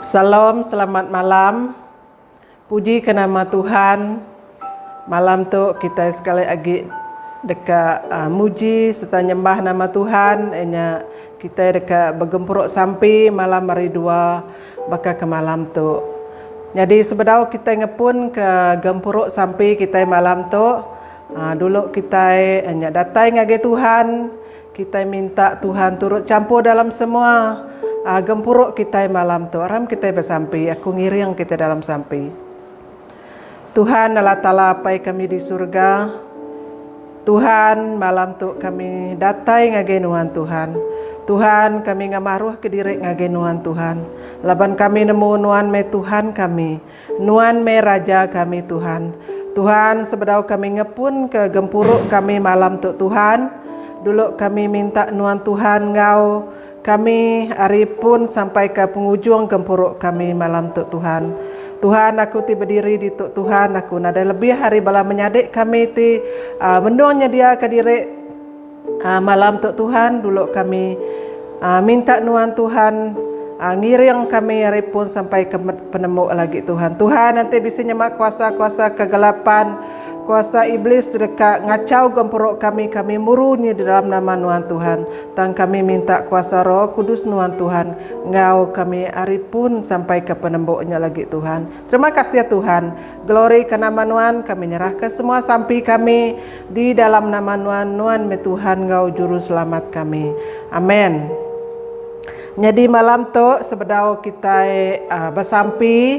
Salam selamat malam. Puji ke nama Tuhan. Malam tu kitai sekali agi deka muji sereta nyembah nama Tuhan iya nya kitai deka begempuru sampi malam hari dua baka ke malam tu. Nyadi sebedau kitai ngepun ke gempuru sampi kitai malam tu dulu kitai nya datai ngagai Tuhan. Kitai minta Tuhan turut champur dalam semua gempuru kitai malam tu. Aram kitai besampi. Aku ngiring kitai dalam sampi. Tuhan Allah Taala Apai kami di surga, Tuhan malam tu kami datai ngagai Nuan Tuhan. Tuhan kami ngemaruh kediri ngagai Nuan Tuhan. Laban kami nemu Nuan meh Tuhan kami. Nuan meh Raja kami Tuhan. Tuhan sebedau kami ngepun ke gempuru kami malam tu Tuhan, dulu kami minta Nuan Tuhan enggau kami ari pun sampai ke pengujung gempuru kami malam tu Tuhan. Tuhan aku ti bediri ditu Tuhan aku nadai lebih ari bala menyadi kami ti benung nyedia ke diri Malam tu Tuhan dulu kami minta nuan Tuhan ngiring kami ari pun sampai ke penemu lagi Tuhan. Tuhan enti bisi nyema kuasa-kuasa kegelapan, kuasa iblis ti deka ngachau gempuru kami, kami muru nyi di dalam nama nuan Tuhan. Tang kami minta kuasa Roh Kudus nuan Tuhan enggau kami ari pun sampai ke penembu nya lagi Tuhan. Terima kasih Tuhan. Glory ke nama nuan kami nyerahka semua sampi kami Di dalam nama Nuan, Nuan meh Tuhan enggau Juruselamat kami. Amen. Nyadi malam tu sebedau kitai besampi,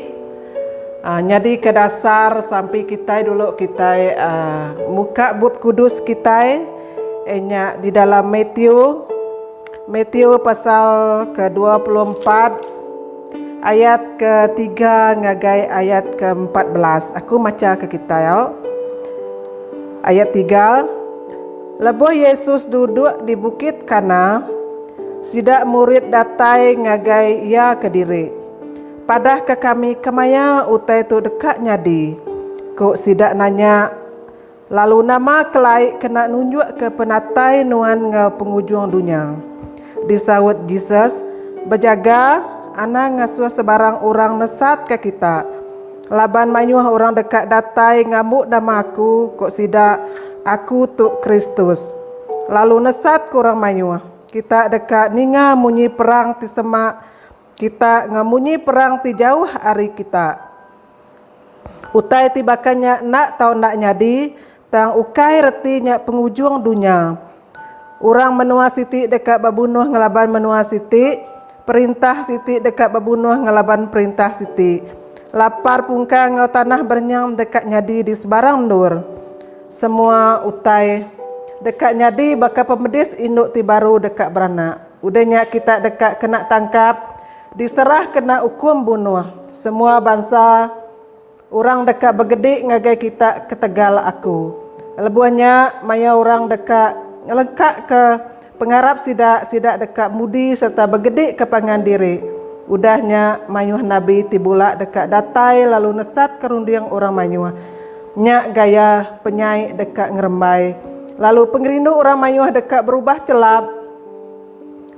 nyadi ke dasar sampi kitai dulu kitai muka Bup Kudus kitai iya nya di dalam Matthew, Matthew pasal ke 24 ayat ke tiga ngagai ayat ke 14. Aku macha ke kitai au. Ayat tiga, Lebuh Yesus duduk di Bukit Kana, sida murid datai ngagai iya kediri. Padahka kami kemaya utai tu deka nyadi, ku sida nanya, lalu nama kelai kena nunjukka penatai nuan enggau pengujung dunya? Disaut Jesus, Bejaga, anang ngasuh sebarang orang nesatka kita. Laban mayuh orang deka datai ngambu nama aku, ku sida, Aku tu Kristus. Lalu nesatka orang mayuh. Kita deka ninga munyi perang ti semak kita enggau munyi perang ti jauh ari kita. Utai ti baka nya enda tau enda nyadi, tang ukai reti nya pengujung dunya. Orang menua siti deka bebunuh ngelaban menua siti, perintah siti deka bebunuh ngelaban perintah siti. Lapar pungka enggau tanah berenyang deka nyadi di sebarang endur. Semua utai deka nyadi baka pemedis indu ti baru deka beranak. Udah nya kita deka kena tangkap, diserah kena ukum bunuh. Semua bansa. Orang deka begedi ngagai kita ketegal Aku. Lebuh nya, maya orang deka ngelengkaka pengarap sida, sida deka mudi sereta begedika pangan diri. Udah nya, mayuh nabi ti bula deka datai lalu nesatka runding orang mayuh. Nya gaya penyai deka ngerembai, lalu pengerindu orang mayuh deka berubah chelap.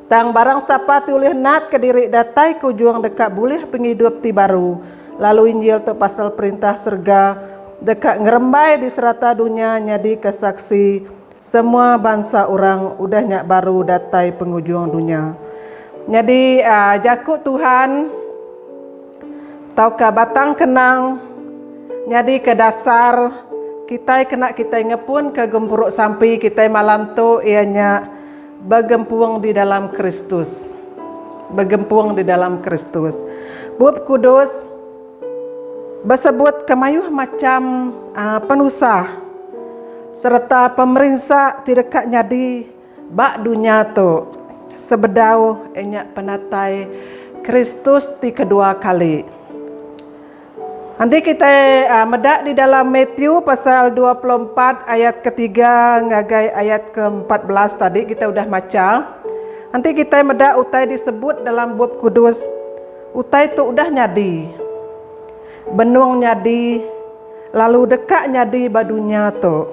Tang barang sapa ti ulih natka diri datai ke ujung deka bulih pengidup ti baru, lalu Injil tu pasal Perintah serega deka ngerembai di serata dunya nyadika saksi semua bansa orang udah nya baru datai pengujung dunya. Nyadi jaku Tuhan tauka batang kenang nyadika dasar kitai kena kitai ngepunka gempuru sampi kitai malam tu iya nya Begempung di dalam Kristus. Begempung di dalam Kristus. Bup Kudus besebutka mayuh macham penusah sereta pemerinsa ti deka nyadi ba dunya tu sebedau nya penatai Kristus ti kedua kali. Enti kitai meda di dalam Matthew pasal 24 ayat ketiga ngagai ayat ke-14 tadi kitai udah macha. Enti kitai meda utai disebut dalam Bup Kudus, utai tu udah nyadi, benung nyadi lalu deka nyadi ba dunya tu.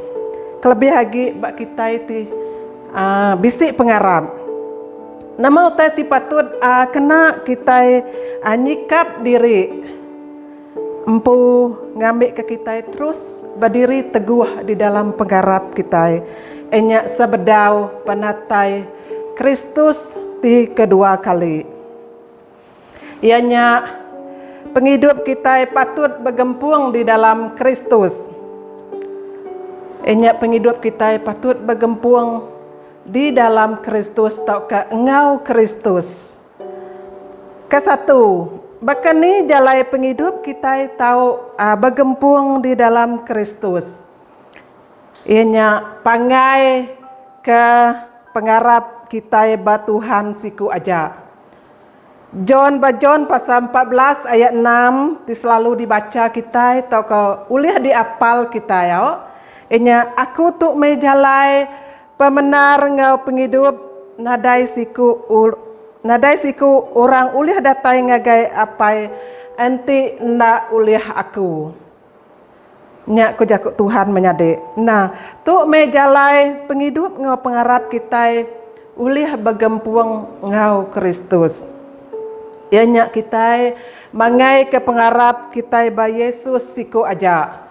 Kelebih agi ba kitai ti bisi pengarap. Nama utai ti patut kena kitai nyikap diri empu ngambika kitai terus bediri teguh di dalam pengarap kitai inya sebedau penatai Kristus ti kedua kali? Iya nya, pengidup kitai patut begempung di dalam Kristus. Iya nya, pengidup kitai patut begempung di dalam Kristus tauka enggau Kristus. Kesatu, baka ni jalai pengidup kitai tau begempung di dalam Kristus? Iya nya panggai ke pengarap kitai ba Tuhan siku aja. John ba John pasal 14 ayat 6 ti selalu dibacha kitai tauka ulih diapal kitai au. Iya nya aku tu meh jalai Pemendar enggau pengidup nadai siku nadai siku orang ulih datai ngagai Apai enti enda ulih aku. Nya ku jaku Tuhan menyadi. Nah, tu meh jalai pengidup enggau pengarap kitai ulih begempung enggau Kristus. Iya nya kitai mangaika pengarap kitai ba Yesus siku aja.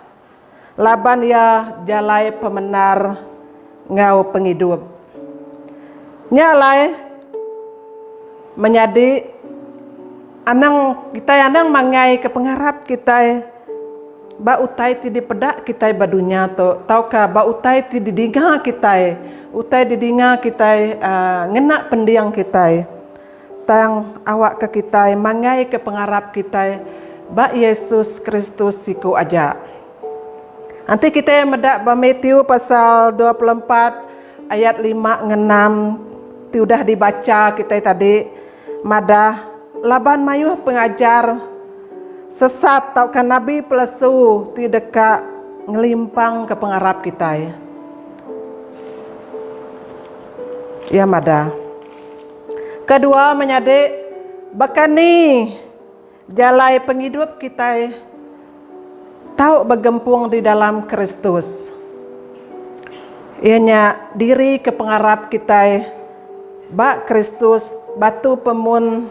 Laban iya jalai pemendar enggau pengidup. Nya alai, menyadi anang kitai anang manggaika pengarap kitai ba utai ti dipeda kitai ba dunya tu tauka ba utai ti didinga kitai, utai didinga kitai uhh ngena pending kitai. Tang awakka kitai manggaika pengarap kitai ba Yesus Kristus siku aja. Enti kitai meda ba Matthew pasal 24 ayat lima ngan enam ti udah dibacha kitai tadi madah laban mayuh pengajar sesat tauka nabi pelesu ti deka ngelimpangka pengarap kitai. Iya madah. Kedua menyadi, baka ni jalai pengidup kitai tau begempung di dalam Kristus? Iya nya diri ke pengarap kitai ba Kristus batu pemun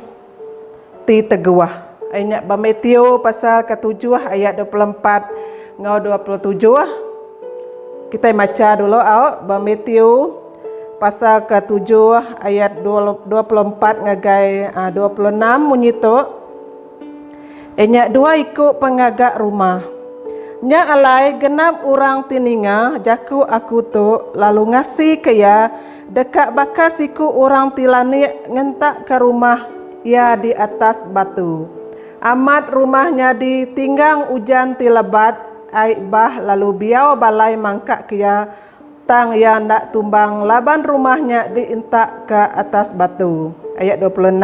ti teguh. Iya nya ba Matthew pasal ketujuh ayat 24 enggau 27. Kitai macha dulu au ba Matthew Pasal ke tujuh ayat 24 ngagai 26 munyi tu, Iya nya dua iku pengaga rumah. Nya alai genap orang ti ninga jaku aku tu lalu ngasika iya deka baka siku orang ti landik ngentakka rumah iya di atas batu. Amat rumah nyadi tinggang ujan ti lebat ai bah lalu biau balai mangka ke iya Tang iya enda tumbang laban rumah nya dientakka atas batu. Ayat 26,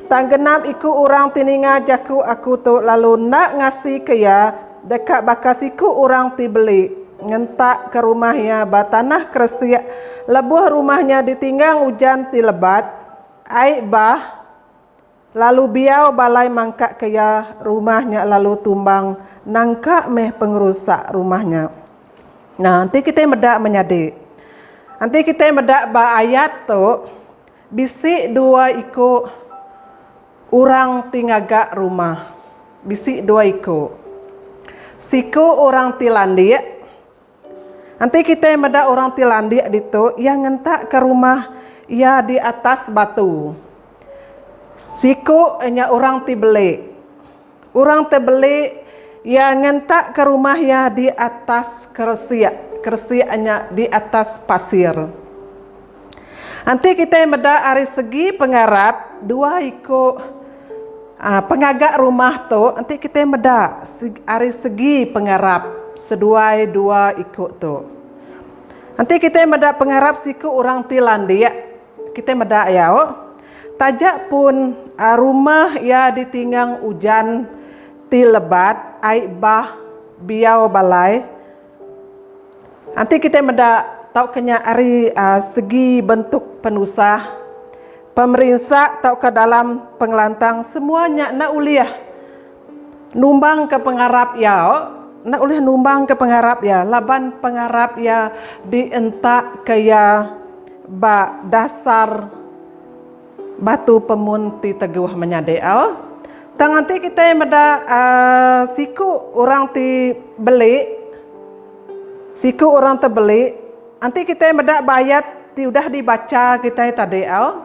Tang genap iku orang ti ninga jaku aku tu lalu enda ngasika iya, deka baka siku orang ti beli, ngentakka rumah iya ba tanah keresik lebuh rumah nya ditinggang ujan ti lebat, ai bah, Lalu biau balai mangka ke iya, rumah nya lalu tumbang nangka meh pengerusak rumah nya. Nah, enti kitai meda menyadi. Enti kitai meda ba ayat tu, bisi dua iku orang ti ngaga rumah. Bisi dua iku. Siku orang ti landik. Enti kitai meda orang ti landik ditu, iya ngentakka rumah iya di atas batu. Siku nya orang ti beli. Orang ti beli iya ngentakka rumah iya di atas keresik. Keresik nya di atas pasir. Enti kitai meda ari segi pengarap dua iku pengaga rumah tu enti kitai meda ari segi pengarap seduai dua iku tu. Enti kitai meda pengarap siku orang ti landik kitai meda iya taja pun rumah iya ditinggang ujan ti lebat ai bah biau balai. Enti kitai meda tauka nya ari segi bentuk penusah, pemerinsa tauka dalam pengelantang semua nya enda ulih numbangka pengarap iya, enda ulih numbangka pengarap iya laban pengarap iya dientakka iya ba dasar. Batu pemun ti teguh menyadi au. Tang enti kitai meda uhh siku orang ti beli, siku orang ti beli, enti kitai meda ba ayat ti udah dibacha kitai tadi au,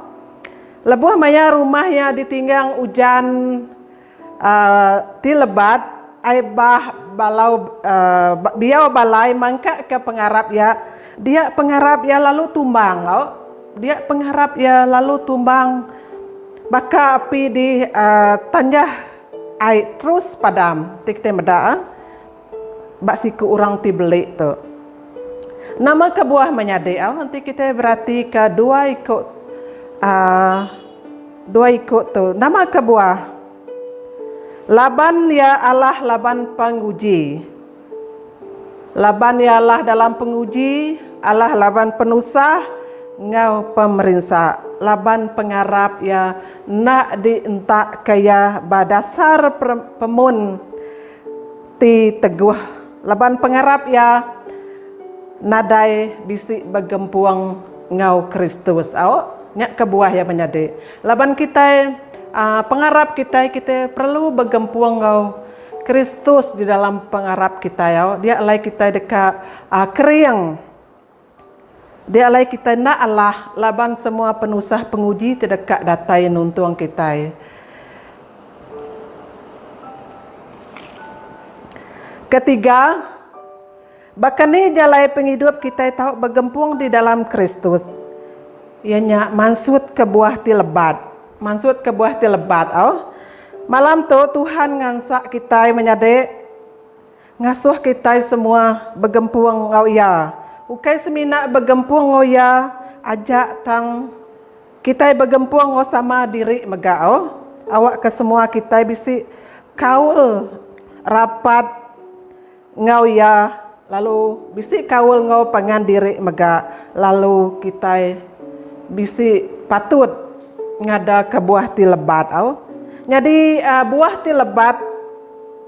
lebuh maya rumah iya ditinggang ujan uhh ti lebat, ai bah balau uhh biau balai mangka ke pengarap iya, dia pengarap iya lalu tumbang au. Dia pengarap iya lalu tumbang baka api di tanjah ai terus padam ti kitai meda ba siku orang ti beli tu. Nama kebuah menyadi au enti kitai beratika dua iku uhh dua iku tu nama kebuah laban iya alah laban penguji. Laban iya alah dalam penguji, alah laban penusah enggau pemerinsa, laban pengarap iya enda dientakka iya ba dasar pemun ti teguh, laban pengarap iya nadai bisi begempung enggau Kristus. Au, nya kebuah iya menyadi. Laban kitai pengarap kitai, kitai perlu begempung enggau Kristus di dalam pengarap kitai au dia alai kitai deka kering. Dia alai kitai enda alah laban semua penusah penguji ti deka datai nuntung kitai. Ketiga, baka ni jalai pengidup kitai tau begempung di dalam Kristus? Iya nya mansutka buah ti lebat. Mansutka buah ti lebat au. Malam tu Tuhan ngansak kitai menyadi ngasuh kitai semua begempung enggau Iya. Ukai semina begempung enggau Iya aja tang kitai begempung enggau sama diri mega au. Awakka semua kitai bisi kaul rapat enggau Iya lalu bisi kaul enggau pangan diri mega lalu kitai bisi patut ngadaka buah ti lebat au. Nyadi buah ti lebat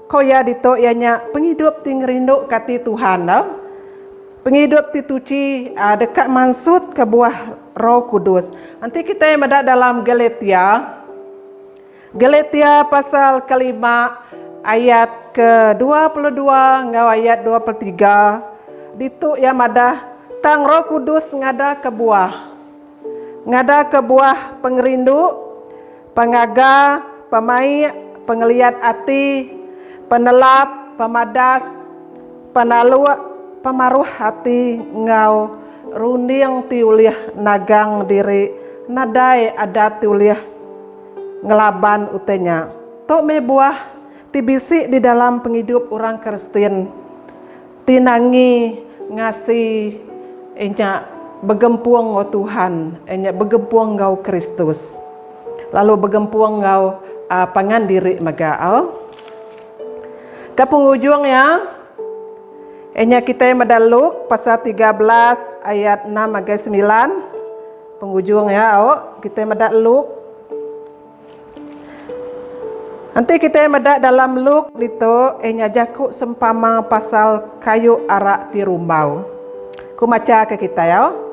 ko iya ditu iya nya pengidup ti ngerinduka ati Tuhan au. Pengidup ti tuchi deka mansutka buah Roh Kudus. Enti kitai meda dalam Galatia. Galatia pasal kelima ayat ke 22 enggau ayat 23, ditu iya madah, Tang Roh Kudus ngadaka buah. Ngadaka buah pengerindu, pengaga, pemaik, pengeliat ati, penelap, pemadas, penaluk, pemaruh ati enggau runding ti ulih nagang diri nadai adat ti ulih ngelaban utai nya. Tu meh buah ti bisi di dalam pengidup orang Keristin ti nangi ngasi inya begempung enggau Tuhan, inya begempung enggau Kristus lalu begempung enggau pangan diri mega. Ke pengujung iya, inya kitai meda Luke pasal 13 ayat 6 ngagai 9. Pengujung iya au, kitai meda Luke. Enti kitai meda dalam Luke ditu, iya nya jaku sempama pasal kayu arak ti rumbau. Ku macha ke kitai au.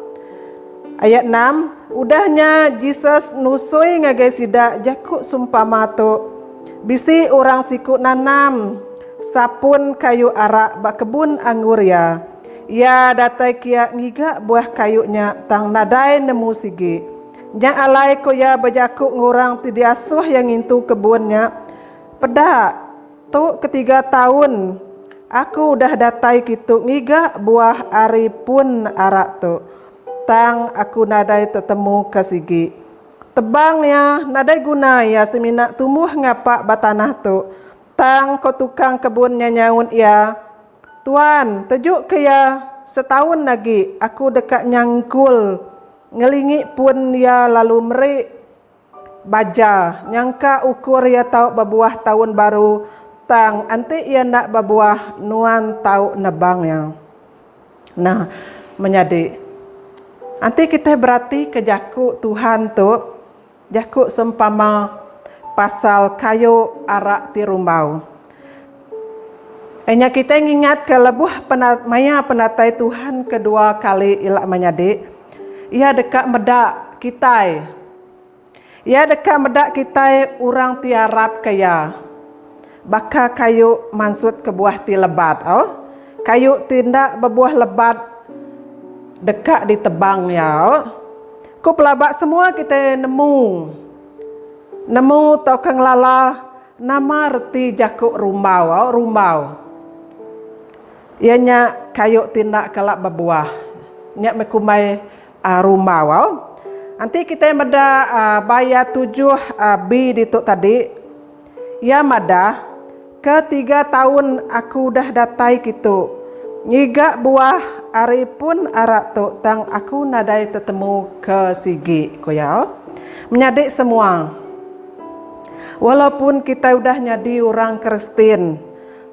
Ayat 6, Udah nya Jesus nusui ngagai sida jaku sempama tu, Bisi orang siku nanam sapun kayu arak ba kebun anggur iya. Iya datai kia ngiga buah kayu nya tang nadai nemu sigi. Nya alai ku iya bejaku ngurang ti diasuh iya ngintu kebun nya, Peda, tu ketiga taun aku udah datai kitu ngiga buah ari pun arak tu, tang aku nadai tetemuka sigi. Tebang iya nadai guna iya semina tumbuh ngapa ba tanah tu. Tang ko tukang kebun nya nyaut iya, Tuan, tejuka iya setaun agi aku deka nyangkul ngelingi pun iya lalu meri baja nyangka ukur iya tau bebuah taun baru tang enti iya enda bebuah nuan tau nebang iya. Nah, menyadi, enti kitai beratika jaku Tuhan tu, Jaku sempama pasal kayu arak ti rumbau. Inya kitai ngingatka lebuh maya penatai Tuhan kedua kali ila menyadi, Iya deka meda kitai. Iya deka meda kitai orang ti arapka Iya. Baka kayu mansutka buah ti lebat. Au. Kayu ti enda bebuah lebat deka ditebang iya. Au. Ku pelaba semua kitai nemu. Nemu tauka ngelala nama reti jaku rumbau. Au, rumbau. Iya nya kayu ti enda kala bebuah. Nya meh kumbai rumbau. Au. Enti kitai meda ba iya tujuh B ditu tadi, iya madah, Ke tiga taun aku udah datai kitu ngiga buah ari pun arak tu tang aku nadai tetemu ke sigi, ku iya. Menyadi semua, walaupun kitai udah nyadi orang Keristin,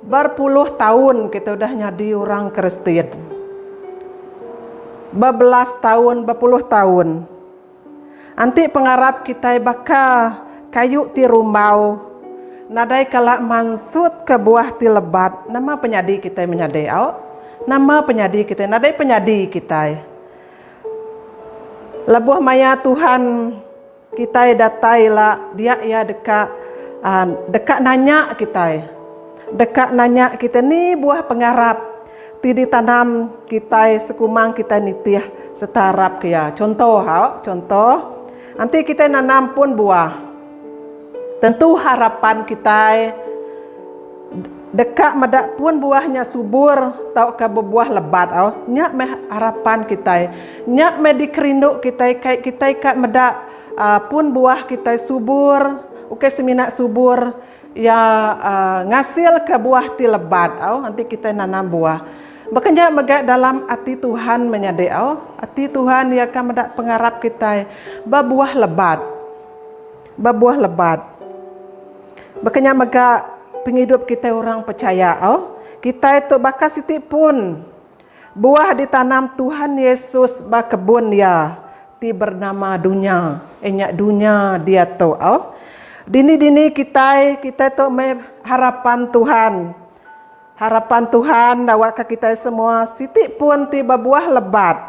Berpuluh taun kita udah nyadi orang Keristin. Bebelas taun, bepuluh taun. Enti pengarap kitai baka kayu ti rumbau, nadai kala mansutka buah ti lebat, nama penyadi kitai menyadi au? Nama penyadi kitai? Nadai penyadi kitai. Lebuh maya Tuhan Kitai datai ila dia iya deka deka nanya kitai. Deka nanya kitai ni buah pengarap ti ditanam kitai sekumang kitai nitih sereta arap ke iya. Chunto ha, chunto enti kitai nanam pun buah tentu harapan kitai Deka meda pun buah nya subur tauka bebuah lebat au. Nya meh harapan kitai. Nya meh dikerindu kitai kai kitai ka meda pun buah kitai subur ukai semina subur iya ngasilka buah ti lebat au enti kitai nanam buah. Baka nya mega dalam ati Tuhan menyadi au. Ati Tuhan iya ka meda pengarap kitai bebuah lebat. Bebuah lebat. Baka nya mega pengidup kitai orang pechaya au. Kitai tu baka siti pun buah ditanam Tuhan Yesus ba kebun iya ti bernama dunya, iya nya dunya diatu au. Dini-dini kitai, kitai tu meh harapan Tuhan. Harapan Tuhan awakka kitai semua siti pun ti bebuah lebat.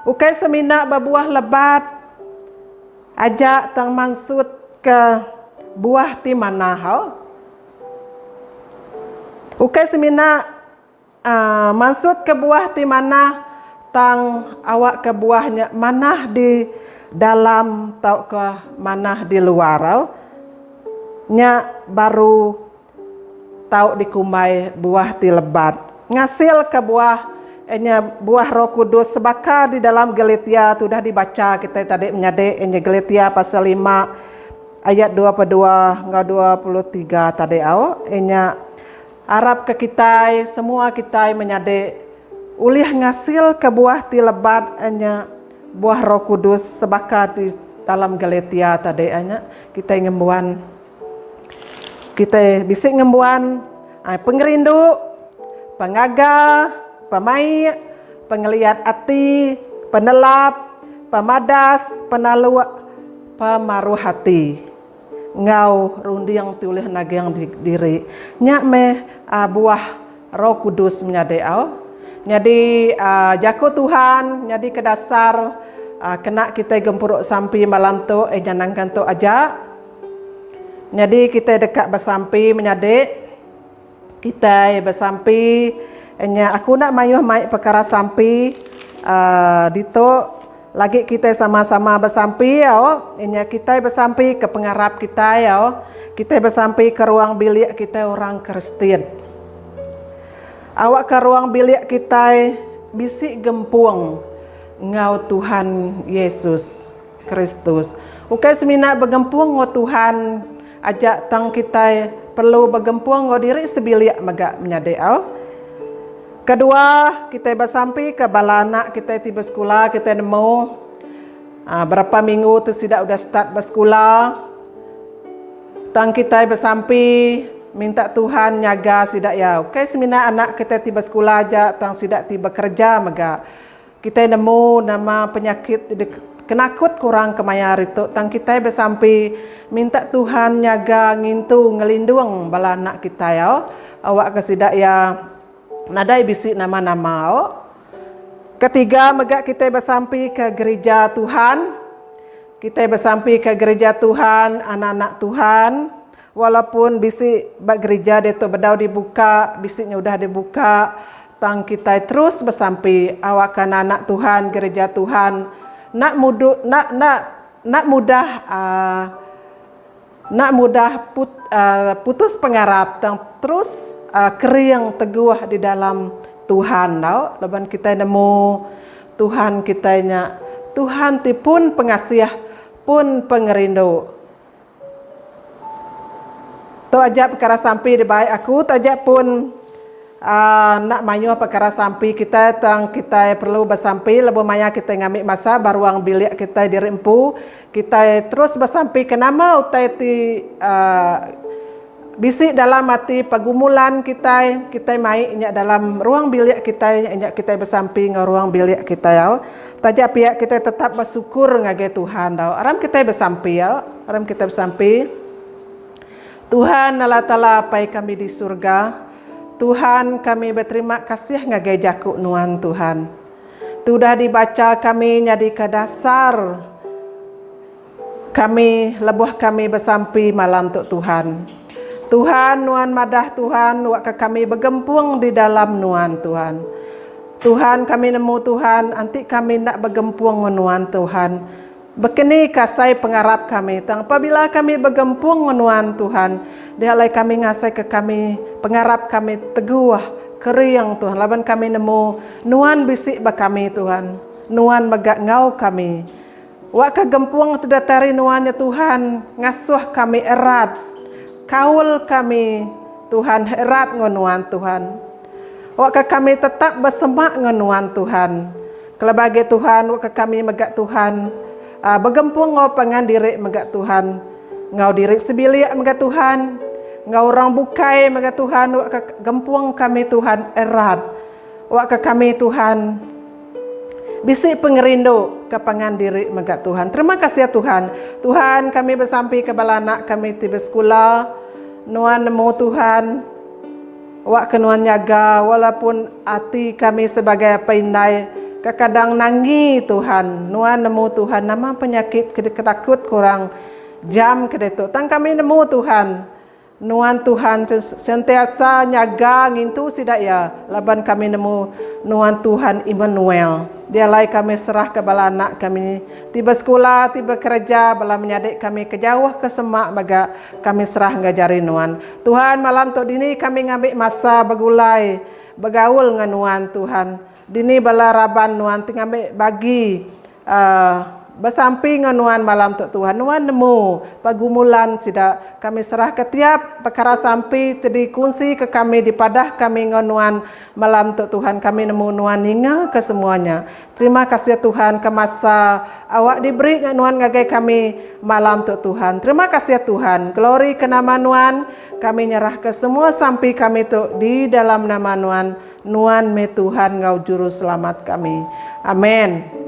Ukai semina bebuah lebat aja tang mansutka buah ti manah au. Ukai semina uhh mansutka buah ti manah tang awakka buah nya manah di dalam tauka manah di luar au. Nya baru Tau dikumbai buah ti lebat. Ngasilka buah nya buah Roh Kudus sebaka di dalam Galatia ti udah dibacha kitai tadi menyadi nya Galatia pasal lima ayat 22 enggau 23 tadi au nya arapka kitai semua kitai menyadi ulih ngasilka buah ti lebat nya buah Roh Kudus sebaka di dalam Galatia tadi nya kitai ngembuan Kitai bisi ngembuan pengerindu, pengaga, pemaik, pengeliat ati, penelap, pemadas, penaluk, pemaruh ati enggau runding ti ulih naging diri. Nya meh buah Roh Kudus menyadi au. Nyadi jaku Tuhan nyadika dasar kena kitai gempuru sampi malam tu eh nyanangka tu aja. Nyadi kitai deka besampi menyadi kitai besampi nya aku enda mayuh mai pekara sampi uhh ditu lagi kitai sama-sama besampi au nya kitai besampi ke pengarap kitai au kitai besampi ke ruang bilik kitai orang Kristian. Awakka ruang bilik kitai bisi gempung enggau Tuhan Yesus. Kristus. Ukai semina begempung enggau Tuhan aja tang kitai perlu begempung enggau diri sebilik mega menyadi au. Kedua, kitai besampi ke bala anak kitai ti besekula kitai nemu aaa berapa minggu tu sida udah start besekula. Tang kitai besampi minta Tuhan nyaga sida iya. Ukai semina anak kitai ti besekula aja tang sida ti bekereja mega. Kitai nemu nama penyakit ti dikenakut ke orang kemaya hari tu tang kitai besampi minta Tuhan nyaga ngintu ngelindung bala anak kitai au awakka sida iya nadai bisi nama-nama au. Ketiga mega kitai besampi ke gerija Tuhan. Kitai besampi ka gereja Tuhan, anak-anak Tuhan. Walaupun bisi ba gereja diatu bedau dibuka, bisi nya udah dibuka, tang kitai terus besampi awakka anak-anak Tuhan, gereja Tuhan enda mudu enda enda enda mudah aaa enda mudah put aaa putus pengarap tang terus aaa kering teguh di dalam Tuhan tau laban kitai nemu Tuhan kitai nya Tuhan ti pun pengasih pun pengerindu. Tu aja pekara sampi dibai aku taja pun aaa enda mayuh pekara sampi kitai tang kitai perlu besampi lebuh maya kitai ngambi masa ba ruang bilik kitai diri empu kitai terus besampi ke nama utai ti aaa bisi dalam ati pegumulan kitai, kitai mai nya dalam ruang bilik kitai nya kitai besampi enggau ruang bilik kitai au. Taja pia kitai tetap besukur ngagai Tuhan tau. Aram kitai besampi au. Aram kitai besampi. Tuhan Allah Taala Apai kami di surga, Tuhan kami beterima kasih ngagai jaku nuan Tuhan. Tu udah dibacha kami nyadika dasar Kami lebuh kami besampi malam tu Tuhan. Tuhan nuan madah Tuhan wak ke kami begempung di dalam nuan Tuhan. Tuhan kami nemu Tuhan enti kami enda begempung enggau nuan Tuhan. Bekeni kasai pengarap kami tang pabila kami begempung enggau nuan Tuhan dia alai kami ngasai ke kami pengarap kami teguh kering Tuhan laban kami nemu nuan bisi ba kami Tuhan. Nuan mega enggau kami. Wak ka gempung ti datai ari Nuan nya Tuhan ngasuh kami erat. Kaul kami Tuhan erat enggau Nuan Tuhan. Wak ka kami tetap besemak enggau Nuan Tuhan. Kelebih agi Tuhan wak ka kami mega Tuhan begempung enggau pangan diri mega Tuhan. Enggau diri sebilik mega Tuhan. Enggau orang bukai mega Tuhan wak ka gempung kami Tuhan erat. Wak ka kami Tuhan. Bisi pengerindu ke pangan diri mega Tuhan. Terima kasih Tuhan. Tuhan kami besampi ke bala anak kami ti besekula. Nuan nemu Tuhan. Wak ke nuan nyaga walaupun ati kami sebagai apai indai kekadang nangi Tuhan. Nuan nemu Tuhan nama penyakit ke diketakut ke orang jam ke ditu. Tang kami nemu Tuhan. Nuan Tuhan sentiasa nyaga ngintu sida iya, laban kami nemu Nuan Tuhan Immanuel. Dia alai kami serahka bala anak kami ti besekula, ti bekereja, bala menyadi kami ke jauh ke semak mega kami serah enggau jari Nuan. Tuhan malam tu dini kami ngambi masa begulai begaul enggau Nuan Tuhan. Dini bala raban Nuan ti ngambi bagi Ahh. Besampi enggau nuan malam tu Tuhan. Nuan nemu pegumulan sida. Kami serahka tiap pekara sampi ti dikunsika kami dipadah kami enggau nuan malam tu Tuhan. Kami nemu nuan ningaka semua nya. Terima kasih Tuhan ke masa awak diberi enggau nuan ngagai kami malam tu Tuhan. Terima kasih Tuhan. Glory ke nama nuan. Kami nyerahka semua sampi kami tu di dalam nama nuan. Nuan meh Tuhan enggau Juruselamat kami. Amen.